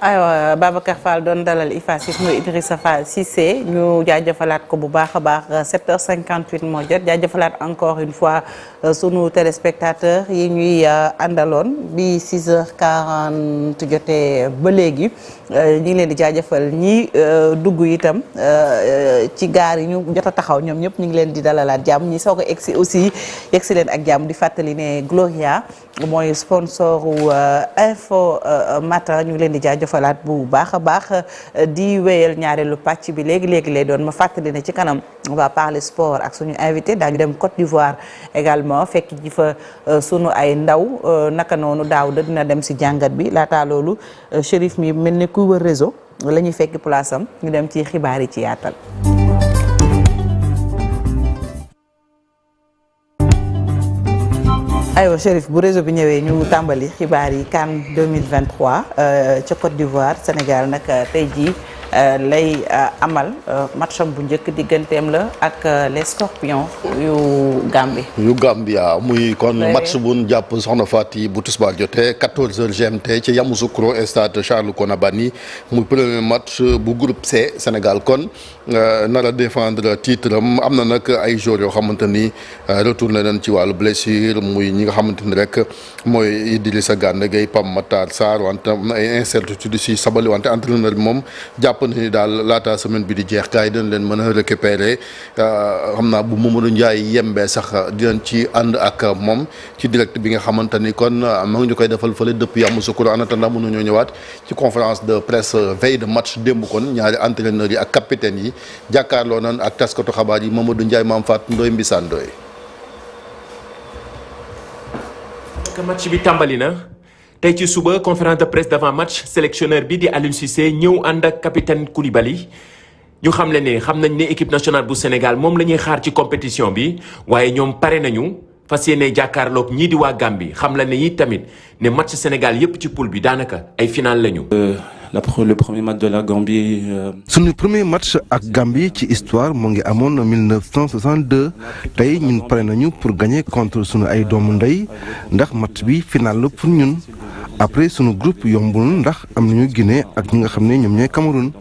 aywa Babacar Fall doon dalal IFA Ciss muy Idrissa Fall Cissé ñu jaajëfalaat ko bu baax a baax 7h58 moo jot jaajëfalaat encore une fois sunu téléspectateurs yi ñuy àndaloon bi 6h40 jotee ba léegi ñu ngi leen di jaajëfal ñi dugg itam ci gaar yi ñu jot a taxaw ñoom ñëpp ñu ngi leen di dalalaat jàmm ñi soog a egsi aussi yegsi leen ak jàmm di fàttali ne Gloria mooy sponsor wu Info Matin ñu ngi leen di jaajëfalaat bu baax a baax di wéyal ñaareelu pàcc bi léegi lay doon ma fàttali ne ci kanam on va parler sport ak suñu invité daañu dem Côte d'Ivoire également fekk ji fa sunu ay ndaw naka noonu daaw da dina dem si jàngat bi laataa loolu Chérif mi mel ni kuy wër réseau la ñuy fekk place am ñu dem ci xibaar yi ci yaatal. aywa Chérif bu réseau bi ñëwee ñu tàmbali xibaar yi CAN 2023 ca Côte d'Ivoire Sénégal nag tey jii lay amal matcham bu njëkk digganteem la ak les Scorpions yu Gambie. yu Gambia muy kon match bu ñu jàpp soxna Fati bu tisbaar jotee 14h GMT ci Yamoussoukro stade Charles Kounabani muy premier match bu groupe C Sénégal kon nar a défendre titre am na nag ay joueurs yoo xamante ni retourné nañ ci wàllu blessure muy ñi nga xamante ni rek mooy Idrissa Gana Gueye Pape Matar Sarr wante am na ay incertitudes si Sabaly wante entraîneur bi moom jàpp na ni daal laata semaine bi di jeex gars yi dañ leen mën a récupérer xam naa bu Mamadou Ndiaye yembee sax dinañ ci ànd ak moom ci direct bi nga xamante ni kon ma ngi ñu koy defal fële depuis Yamoussoukro en attendant mënuñoo ñëwaat ci conférence de presse veille de match démb kon ñaari entraîneurs yi ak capitaine yi jàkkaarloo nañ ak taskatu xabaar yi Mamadou Ndiaye Mame Fatou Ndoye Mbissane Ndoye. match bi tàmbali na tey ci suba conférence de presse d'avant match sélectionneur bi di Aliou Cissé ñëw ànd ak capitaine Koulibaly ñu xam nañ ne équipe nationale bu Sénégal moom la ñuy xaar ci compétition bi waaye ñoom pare nañu fas yéene jàkkaarloog ñii di waa Gambie xam la ne yi tamit ne match Sénégal yépp ci poule bi daanaka ay final lañu. Le premier match de la Gambie. Suñu premier match ak Gambie ci histoire mu ngi amoon 1962 tey ñun pare nañu pour gagner contre sunu ay doomu ndey ndax match bi final la pour ñun après sunu groupe yombul ndax am nañu Guinée ak ñi nga xam ne ñoom ñooy Cameroun.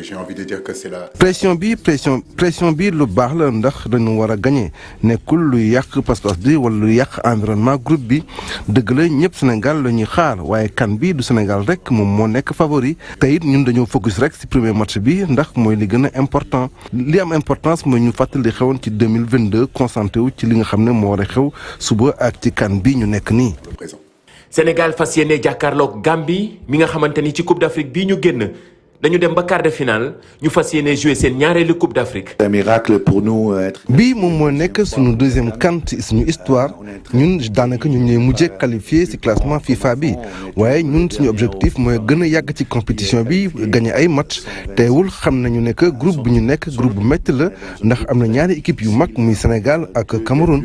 J'ai envie de dire que c'est la pression bi lu baax la ndax dañu war a gagner nekkul luy yàq pas-pas bi wala luy yàq environnement groupe bi dëgg la ñëpp Sénégal la ñuy xaar waaye CAN bi du Sénégal rek moom moo nekk favori. te it ñun dañoo focus rek ci premier match bi ndax mooy li gën a important li am importance mooy ñu fàttali xewoon ci 2022 concentré wu ci li nga xam ne moo war a xew suba ak ci CAN bi ñu nekk nii. Sénégal fas yéene jàkkaarloog Gambie mi nga xamante ni ci Coupe d'Afrique bii ñu génn dañu dem ba quart de finale ñu fas yéene jouer seen ñaareelu Coupe d'Afrique. un miracle pour nous. bii moom moo nekk suñu deuxième CAN ci suñu histoire ñun daanaka ñun ñooy mujjee qualifié ci classement FIFA bi waaye ñun suñu objectif mooy gën a yàgg ci compétition bi gagné ay match teewul xam nañu ne que groupe bi ñu nekk groupe bu métti la ndax am na ñaari équipe yu mag muy Sénégal ak Cameroun.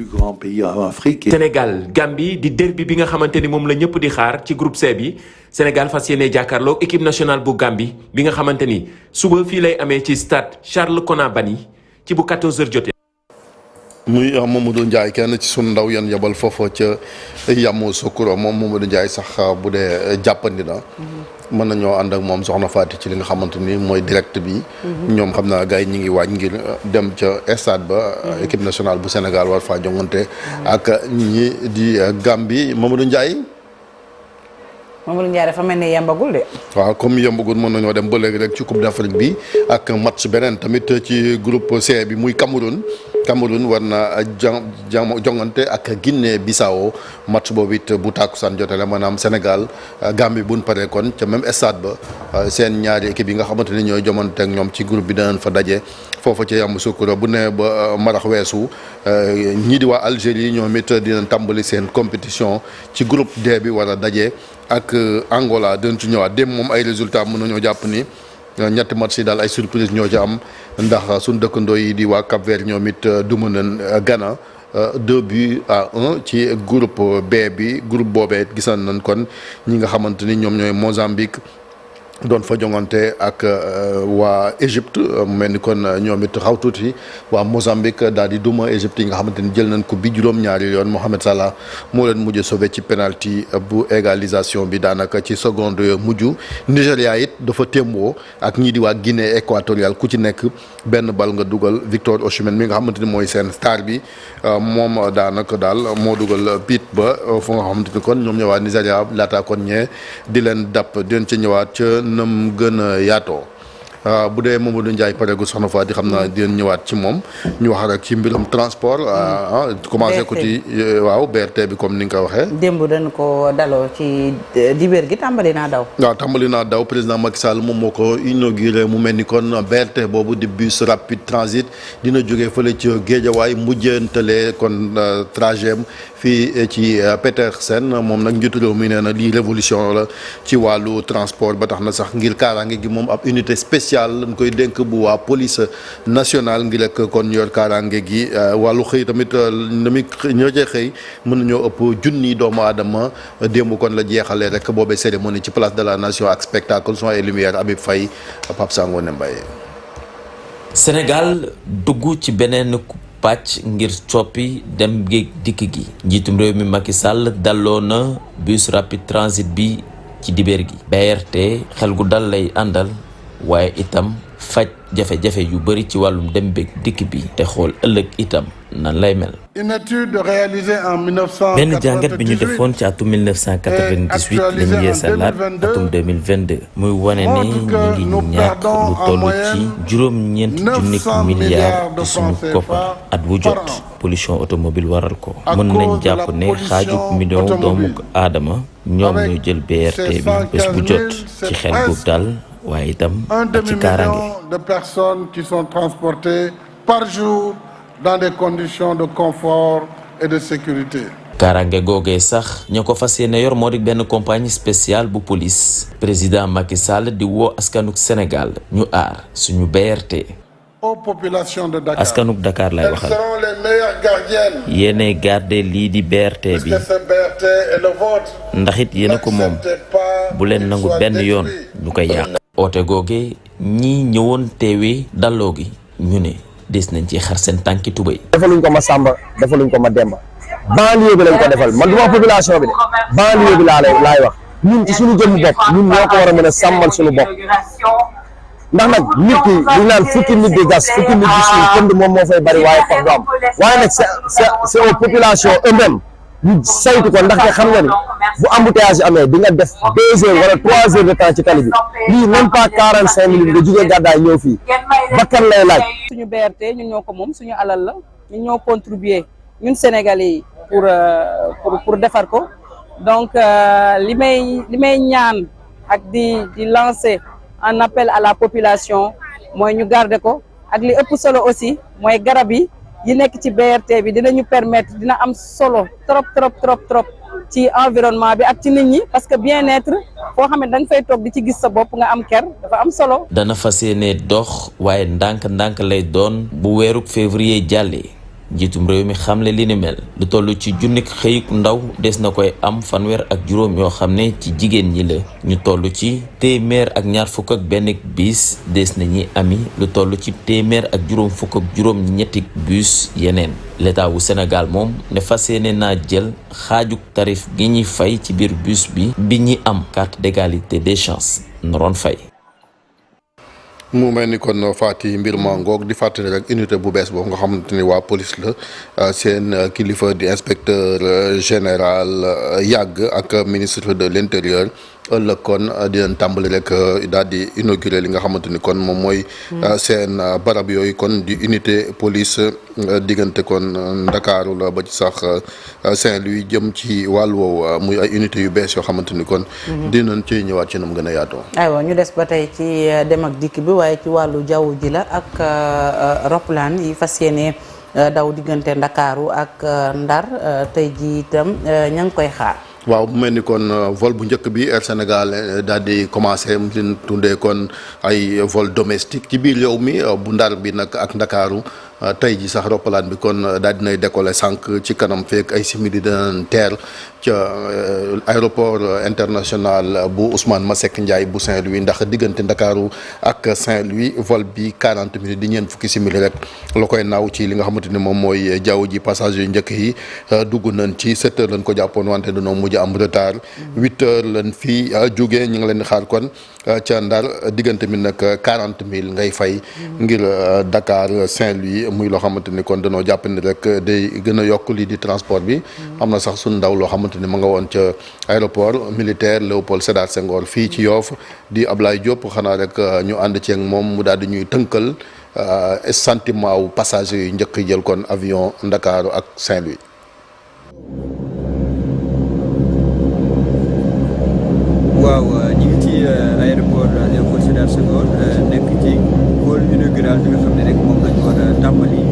Sénégal Gambie di derby bi nga xamante ni moom la ñëpp di xaar ci groupe C bi Sénégal fas yéene jàkkaarloog équipe nationale bu Gambie bi nga xamante ni suba fii lay amee ci stade Charles Kounabani ci bu 14h jotee. muy Mamadou Ndiaye kenn ci sunu ndaw yan yabal foofa ca Yamoussoukro moom Mamadou Ndiaye sax bu dee jàppandi na. mën nañoo ànd ak moom soxna Faty ci li nga xamante ni mooy direct bi. ñoom xam naa gars yi ñu ngi waaj ngir dem ca stade ba. équipe nationale bu Sénégal war faa jongante ak ñi di Gambie Mamadou Ndiaye. Mamadou Ndiaye dafa mel ni yembagul de. waaw comme yembagul mën nañoo dem ba léegi rek ci Coupe d'Afrique bi ak match beneen tamit ci groupe C bi muy Cameroun war na jongante ak Guinée Bissau match boobu it bu tàkkusaan jotee la maanaam Sénégal Gambie buñ paree kon ca même stade ba seen ñaari équipe yi nga xamante ni ñooy jomante ak ñoom ci groupe bi danañ fa daje foofa ca Yamoussoukro bu ne ba marax weesu ñii di waa Algérie ñoom it dinañ tàmbali seen compétition ci groupe D bi war a daje ak Angola dinañ ci ñëwaat dem moom ay résultats mën nañoo jàpp ni ñetti match yi daal ay surprise ñoo ci am ndax suñ dëkkandoo yi di waa Cap-Vert ñoom it duma nañ Ghana 2-1 ci groupe B bi groupe boobee gisan nañ kon ñi nga xamante ni ñoom ñooy Mozambique doon fa jongante ak waa Égypte mu mel ni kon ñoom it xaw tuuti waa Mozambique daal di duma Égypte yi nga xamante ni jël nañ ko bi juróom-ñaari yoon Mohamed Salah moo leen mujj sauvé ci penalty bu égalisation bi daanaka ci seconde mujj. Nigéria it dafa témboo ak ñii di waa Guinée équatoriale ku ci nekk benn bal nga dugal Victor Osimhen mi nga xamante ni mooy seen star bi moom daanaka daal moo dugal biit ba fu nga xamante ni kon ñoom ñëwaat Nigéria laataa kon ñee di leen dàpp di leen ci ñëwaat ca nam gën a yaatoo bu dee Mamadou Ndiaye pareegu soxna Faty xam naa di leen ñëwaat ci moom ñu wax rek ci mbirum transport commencé ko ci waaw BRT bi comme ni nga ko waxee démb dañ ko daloo ci dibéer gi tàmbali naa daw waaw tàmbali naa daw président Macky Sall moom moo ko inauguré mu mel ni kon BRT boobu di bus rapide transit dina jógee fële ci Guédiawaye mujjantale kon trajet fii ci Petersen moom nag njiitu réew mi nee na lii révolution la ci wàllu transport ba tax na sax ngir kaaraange gi moom ab unité spéciale lañ koy dénk bu waa police nationale ngir rek kon yor kaaraange gi wàllu xëy tamit ñoo cee xëy mën nañoo ëpp junni doomu aadama démb kon la jeexalee rek boobee cérémonie ci place de la nation ak spectacle son et lumière Habib Faye Pape Sangone Mbaye. Sénégal dugg ci beneen pàcc ngir coppi dem géej dikk gi njiitum réew mi Macky Sall dalloo na bus rapide transit bi ci dibeer gi BRT xel gu dal lay àndal waaye itam faj jafe-jafe yu bari ci wàllum dem beeg dikk bi te xool ëllëg itam nan lay mel. Une étude réalisée en 1998 benn jàngat bi ñu defoon ci atum 1998 la ñu yeesalaat atum 2022 muy wane ne ñu ngi ñàkk lu toll ci juróom-ñeent junni milliards ci suñu koppar at wu jot pollution automobile waral ko mën nañ jàpp ne xaaju million doomu aadama ñoom ñu jël BRT bi bés bu jot ci xel gu dal waaye itam ak ci kaaraange. 1 demi-million de personnes qui sont transportées par jour dans des conditions de confort et de sécurité. kaaraange googee sax ña ko fas yéene yor moo di benn compagnie spéciale bu police président Macky Sall di woo askanuk Sénégal ñu aar suñu BRT. aux populations de Dakar askanuk Dakar lay waxal. elles seront les meilleures gardiennes. yéenay garder lii di BRT bi parce que ce BRT est le vôtre. ndax it yéen a ko moom bu leen nangu benn yoon ñu koy yàq. oote googe ñii ñëwoon teewee dalloo gi ñu ne des nañ ci xar seen tànki tubéy. defaluñ ko ma Samba defaluñ ko ma Demba banlieue bi lañ ko defal man du ma population bi de banlieue bi laay wax ñun ci suñu jëm bopp ñun ñoo ko war a mën a sàmmal suñu bopp ndax nag nit ki ñu naan fukki nit di gas fukki nit di suul kenn moom moo fay bari waaye pax du am waaye nag c'est aux populations eux-mêmes ñu saytu ko ndaxte xam nga ni bu embouteillage amee di nga def 2 heures wala 3 heures de temps ci tali bi lii même pas 45 minutes nga jugee gàddaay ñëw fii bakkan lay laaj. suñu BRT ñun ñoo ko moom suñu alal la ñun ñoo contribuer ñun Sénégalais yi pour defar ko donc li may ñaan ak di lancer un appel à la population mooy ñu garder ko ak li ëpp solo aussi mooy garab yi nekk ci BRT bi dinañu permettre dina am solo trop ci environnement bi ak ci nit ñi parce que bien-être foo xam ne da nga fay toog di ci gis sa bopp nga am ker dafa am solo. dana fas yéene dox waaye ndànk-ndànk lay doon bu weeruk février jàllee njiitum réew mi xamle li ni mel lu toll ci junnik xëyuk ndaw des na koy am fanweer ak juróom yoo xam ne ci jigéen ñi la ñu toll ci téeméer ak ñaar fukk ak benn bis des na ñi ami lu toll ci téeméer ak juróom fukk ak juróom ñetti bus yeneen l'état wu Sénégal moom ne fas yéene naa jël xaajuk tarif gi ñuy fay ci biir bus bi ñi am carte d'égalité des chances noroon fay. mu mel ni kon Faty mbir ma ngoog di fàttali rek unité bu bees boobu nga xamante ni waa police la seen kilifa di inspecteur général yàgg ak ministre de l'intérieur ëllëg kon di leen tàmbali rek daal di inauguré li nga xamante ni kon moom mooy seen barab yooyu kon di unité police diggante kon Ndakaaru la ba ci sax Saint-Louis jëm ci wàllu woowu muy ay unité yu bees yoo xamante ni kon dinañ ci ñëwaat ci nam gën a yaatoo. aywa ñu des ba tey ci dem ak dikk bi waaye ci wàllu jaww ji la ak roplaan yi fas yéene daw diggante Ndakaaru ak Ndar tey ji itam ña ngi koy xaar. waaw bu mel ni kon vol bu njëkk bi Air Sénégal daal di commencé mu leen tundee kon ay vol domestique ci biir réew mi bu Ndar bi nag ak Ndakaaru tey ji sax roppalaan bi kon daal dinay décoller sànq ci kanam fekk ay simili danañ teer ca aéroport international bu Ousmane Masseck Ndiaye bu Saint-Louis ndax diggante Ndakaaru ak Saint-Louis vol bi 40 minutes di ñeent fukki simili rek la koy naaw ci li nga xamante ni moom mooy jaww ji passagers yu njëkk yi dugg nañ ci 7 heures lañ ko jàppoon wante dañoo mujj am retard 8 heures lañ fii jógee ñu ngi leen di xaar kon ca Ndar diggante mi nag 40 000 ngay fay ngir Dakar Saint-Louis muy loo xamante ni kon dañoo jàpp ni rek day gën a yokk lii di transport bi am na sax suñu ndaw loo xamante ni ma nga woon ca aéroport militaire Léopold Sédar Senghor fii ci Yoff di Ablaye Diop xanaa rek ñu ànd ceeg moom mu daal di ñuy tënkal sentiment wu passagers yu njëkk jël kon avion Ndakaaru ak Saint-Louis. waaw ñu ngi ci aéroport Léopold Sédar Senghor nekk ci vol inaugural bi nga xam ne rek moom lañ war a tàmbali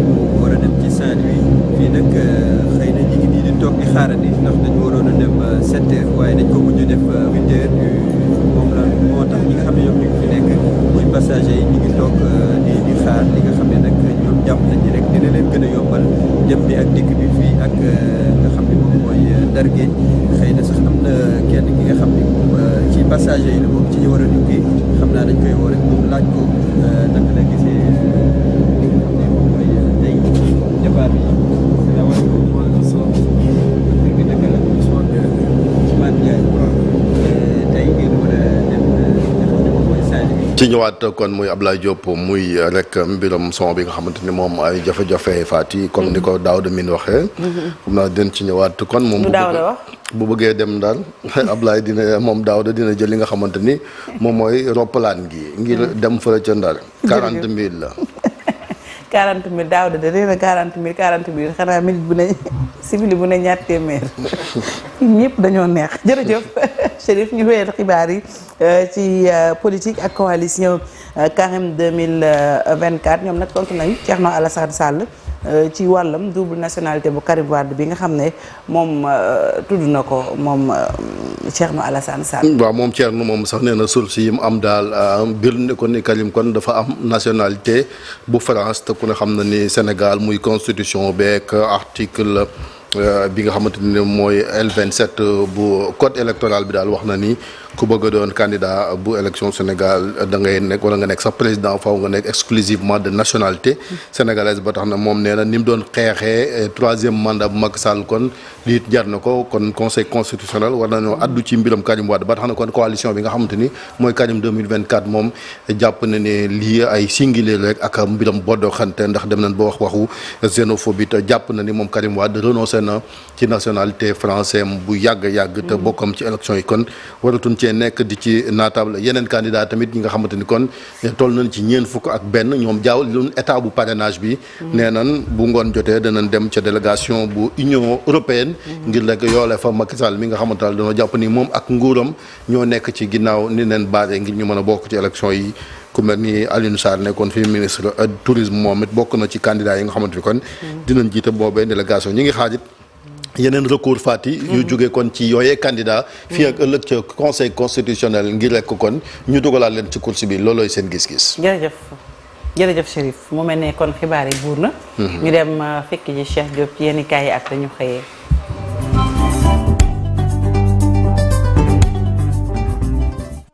war a dem ci Saint-Louis fii nag xëy na ñu ngi nii di toog di xaarandi ndax dañu waroon a dem 7 heures waaye dañ ko mujj def 8 heures moom la moo tax ñi nga xam ne ñoom ñu ngi fi nekk muy passagers yi ñu ngi toog di xaar li nga xam ne nag ñoom jàpp nañ ni rek dina leen gën a yombal dem bi ak dikk bi fii ak nga xam ne moom mooy Ndar Géej xëy na sax am na kenn ki nga xam ne ci passagers yi la moom ci ñu war a dugg xam naa dañ koy woo rek moom laaj ko naka la gisee li nga xam ne moom mooy tey départ bi salaamaaleykum maaleykum salaam naka la Ousmane Ndiaye tey ngeen war a dem nga xam ne moom mooy Saint-Louis ci ñëwaat kon muy Ablaye Diop muy rek mbiram son bi nga xamante ni moom ay jafe-jafe faati comme ni ko Daouda Mine waxee. xam naa den ci ñëwaat kon moom. bu bëggee dem daal Ablaye dina moom Daouda dina jël li nga xamante ni moom mooy roppalaan gi ngir dem fële ca Ndar. 40 000 la. 40 000 Daouda de nee na 40 000 xanaa minute bu ne simili bu ne ñaar téeméer ñëpp dañoo neex jërëjëf Chérif ñu wéyal xibaar yi ci politique ak coalition Carême 2024 ñoom nag tontu nañu Thierno Alassane Sall ci wàllam double nationalité bu Karim Wade bi nga xam ne moom tudd na ko moom Thierno Alassane Sall. waaw moom Thierno moom sax nee na source yi mu am daal bir ne ko ni Karim kon dafa am nationalité bu France te ku ne xam na ni Sénégal muy constitution beeg article bi nga xamante ni mooy L27 bu code électoral bi daal wax na ni ku bëgg a doon candidat bu élection Sénégal da ngay nekk wala nga nekk sax président faw nga nekk exclusivement de nationalité sénégalaise ba tax na moom nee na ni mu doon xeexee 3e mandat bu Macky Sall kon lii jar na ko kon conseil constitutionnel war nañoo addu ci mbiram Karim Wade ba tax na kon coalition bi nga xamante ni mooy Karim 2024 moom jàpp na ne lii ay singulier rek ak mbiram boddoo xante ndax dem nañ ba wax waxu xénophobie te jàpp na ni moom Karim Wade renoncé na ci nationalité français bu yàgg te bokkam ci élection yi kon waratuñ cee nekk di ci naatable yeneen candidat tamit ñi nga xamante ni kon toll nañ ci ñeen fukk ak benn ñoom jaaw lu état bu parrainage bi nee nan bu ngoon jotee danañ dem ca délégation bu Union européenne ngir rek yoole fa Macky Sall mi nga xamante ne dañoo jàpp ni moom ak nguuram ñoo nekk ci ginnaaw ni leen baare ngir ñu mën a bokk ci élection yi ku mel ni Alioune Sarr nekkoon fi ministre tourisme moom it bokk na ci candidat yi nga xamante ni kon dinañ jiite boobee délégation ñi ngi xaajit yeneen recours faati yu jógee kon ci yooyee candidat fii ak ëllëg ca conseil constitutionnel ngir rek kon ñu dugalaat leen ci course bi loolooy seen gis-gis. jërëjëf Chérif mu mel ne kon xibaar yi buur na. ñu dem fekk ji Cheikh Diop ci yenn kaay yi ak ñu xëyee.